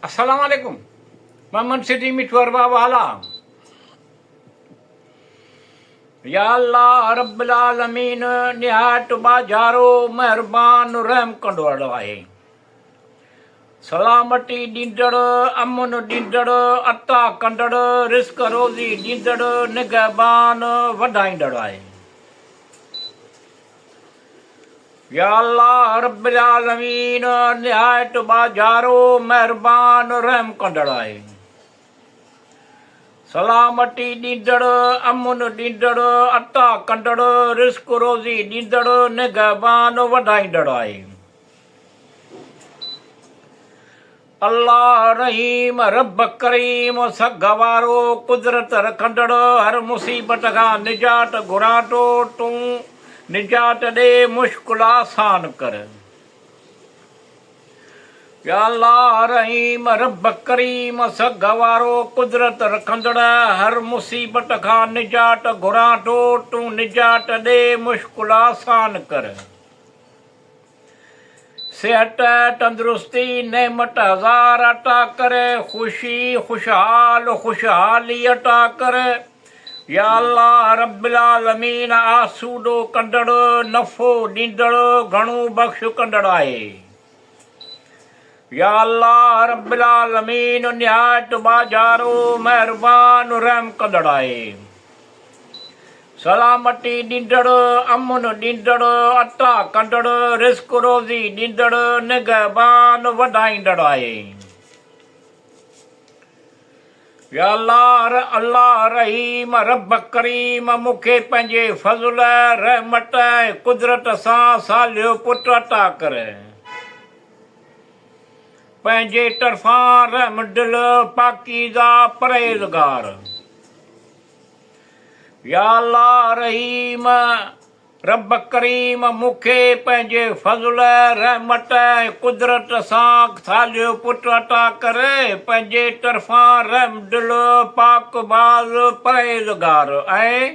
السلام عليڪم محمد سٽي مٺو ارباب هالا يا الله رب العالمين نهايت ٻاجهارو مهربان رحم ڪندڙ آهي سلامتي ڏيندڙ امن ڏيندڙ عطا ڪندڙ رزق روزي ڏيندڙ نگهبان وڌائيندڙ آهي يا الله رب العالمين نهايت ٻاجهارو مهربان رحم ڪندڙ آهي. سلامتي ڏيندڙ، امن ڏيندڙ، عطا ڪندڙ، رزق روزي ڏيندڙ، نگهبان وڌائيندڙ آهي. الله رحيم رب ڪريم سگهه وارو قدرت رکندڙ هر مصيبت کان نجات گهران ٿو تون نجات ڏي مشڪل آسان ڪر. يا الله رحيم رب ڪريم سگهه وارو قدرت رکندڙ هر مصيبت کان نجات گهران ٿو تون نجات ڏي مشڪل آسان ڪر. صحت، تندرستي، نعمت هزار عطا ڪر، خوشي، خوشحال، خوشحالي عطا ڪر، يا الله رب العالمين آسودو ڪندڙ، نفعو ڏيندڙ، گهڻو بخش ڪندڙ آهي. يا الله رب العالمين نهايت ٻاجهارو، مهربان، رحم ڪندڙ آهي. سلامتي ڏيندڙ، امن ڏيندڙ، عطا ڪندڙ، رزق روزي ڏيندڙ، نگهبان وڌائيندڙ آهي. يا الله الله رحيم رب ڪريم مون کي پنهنجي فضل، رحمت ۽ قدرت سان صالح پٽ عطا ڪر. پنهنجي طرفان رحمدل، پاڪيزه، پرهيزگار. يا الله رحيم رب ڪريم مون کي پنهنجي فضل، رحمت ۽ قدرت سان صالح پٽ عطا ڪر، پنهنجي طرفان رحمدل، پاڪ باز، پرهيزگار ۽.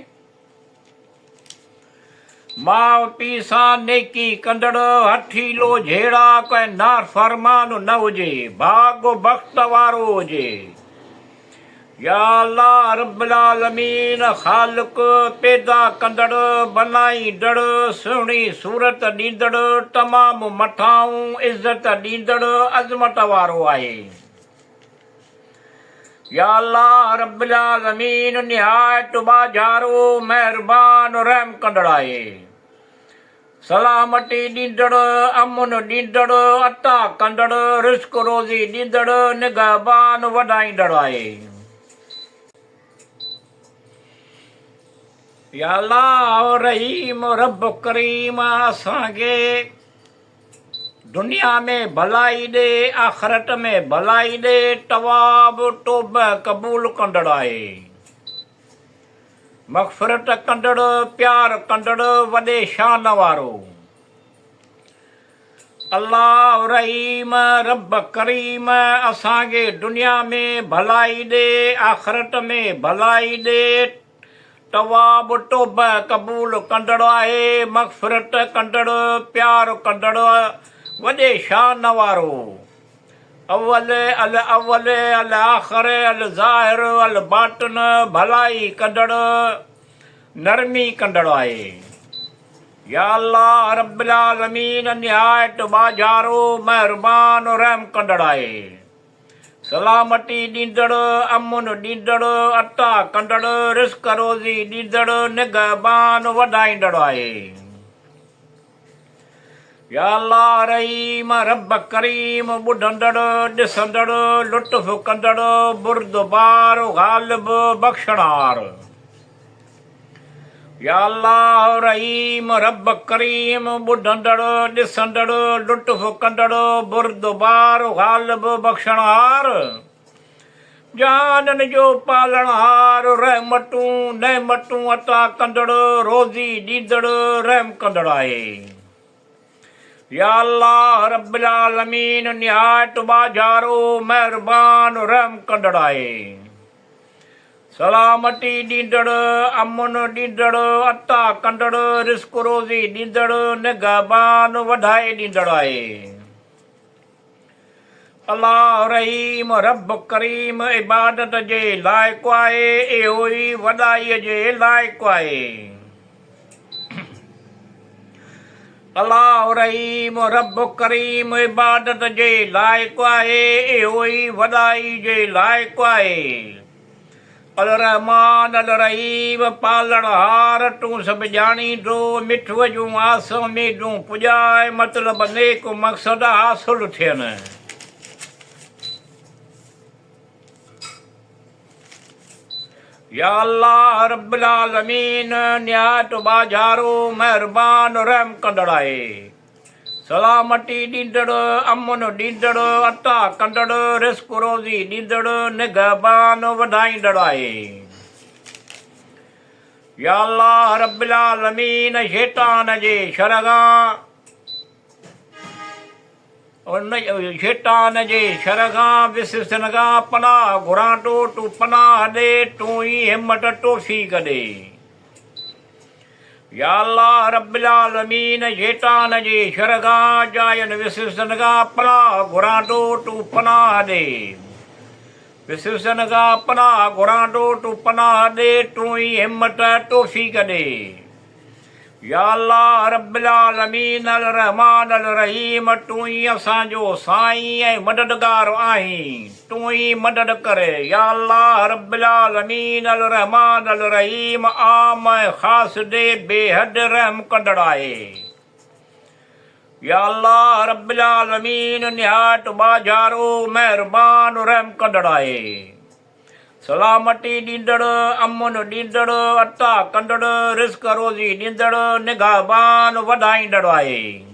ماء پيء سان نيڪي ڪندڙ، هٺيلو، جهيڙاڪ ۽ نافرمان نه هجي، ڀاڳ بخت وارو هجي. يا الله رب العالمين خالق، پيدا ڪندڙ، بنائيندڙ، سهڻي صورت ڏيندڙ، تمام مٿانهون عزت ڏيندڙ، عظمت وارو آهي. يا الله رب العالمين نهايت ٻاجهارو، مهربان، رحم ڪندڙ آهي. سلامتي ڏيندڙ، امن ڏيندڙ، عطا ڪندڙ، رزق روزي ڏيندڙ، نگهبان وڌائيندڙ آهي. يا الله رحيم رب ڪريم اسان کي دنيا ۾ ڀلائي ڏي، آخرت ۾ ڀلائي ڏي، تواب، توبه، قبول ڪندڙ آهي. مغفرت ڪندڙ، پيار ڪندڙ، وڏي شان وارو. الله رحيم، رب ڪريم، اسان کي دنيا ۾ ڀلائي ڏي، آخرت ۾ ڀلائي ڏي، تواب، توبه، قبول ڪندڙ آهي، مغفرت ڪندڙ، پيار ڪندڙ، وڏي شان وارو. اول، الاول، الاخر، الظاهر، الباطن، ڀلائي ڪندڙ، نرمي ڪندڙ آهي. يا الله رب العالمين نهايت ٻاجهارو، مهربان، رحم ڪندڙ آهي. سلامتي ڏيندڙ، امن ڏيندڙ، عطا ڪندڙ، رزق روزي ڏيندڙ، نگهبان وڌائيندڙ آهي. يا الله رحيم، رب ڪريم، ٻڌندڙ، ڏسندڙ، لطف ڪندڙ، بردبار، غالب، بخشڻهار. يا الله رحيم رب ڪريم ٻڌندڙ ڏسندڙ لطف ڪندڙ بردبار غالب بخشڻهار جهانن جو پالڻهار رحمتون نعمتون عطا ڪندڙ روزي ڏيندڙ رحم ڪندڙ آهي يا الله رب العالمين نهايت ٻاجهارو مهربان رحم ڪندڙ آهي. سلامتي ڏيندڙ، امن ڏيندڙ، عطا ڪندڙ، رزق روزي ڏيندڙ، نگهبان وڌائي ڏيندڙ آهي. الله رحيم رب ڪريم عبادت جي لائق آهي، اهو ئي وڏائيء جي لائق آهي. الله رحيم رب ڪريم عبادت جي لائق آهي، اهو ئي وڏائي جي لائق آهي. الرحمان الرحيم پالڻهار تون سڀ ڄاڻين ٿو، مٺوء جون آس اميدون پڄاء، مطلب نيڪ مقصد حاصل ٿين. يا الله رب العالمين نهايت ٻاجهارو مهربان رحم ڪندڙ آهي. سلامتي ڏيندڙ، امن ڏيندڙ، عطا ڪندڙ، رزق روزي ڏيندڙ، نگهبان وڌائيندڙ آهي. يا الله رب العالمين شيطان جي شر کان شيطان جي شر کان وسوسن کان پناهه گهران ٿو، تون پناهه ڏي، تون ئي همت توفيق ڏي. يا الله رب العالمين شيطان جي شر کان جاين وسوسن کان پناهه گهران ٿو تون پناهه ڏي وسوسن کان پناهه گهران ٿو تون پناهه ڏي تون ئي همت توفيق ڏي يا الله رب العالمين الرحمٰن الرحيم تون ئي اسان جو سائين ۽ مددگار آهين تون ئي مدد ڪر يا الله رب العالمين الرحمٰن الرحيم عام ۽ خاص ڏي بيحد رحم ڪندڙ آهي يا الله رب العالمين نهايت ٻاجهارو مهربان رحم ڪندڙ آهي. سلامتي ڏيندڙ، امن ڏيندڙ، عطا ڪندڙ، رزق روزي ڏيندڙ، نگهبان وڌائيندڙ آهي.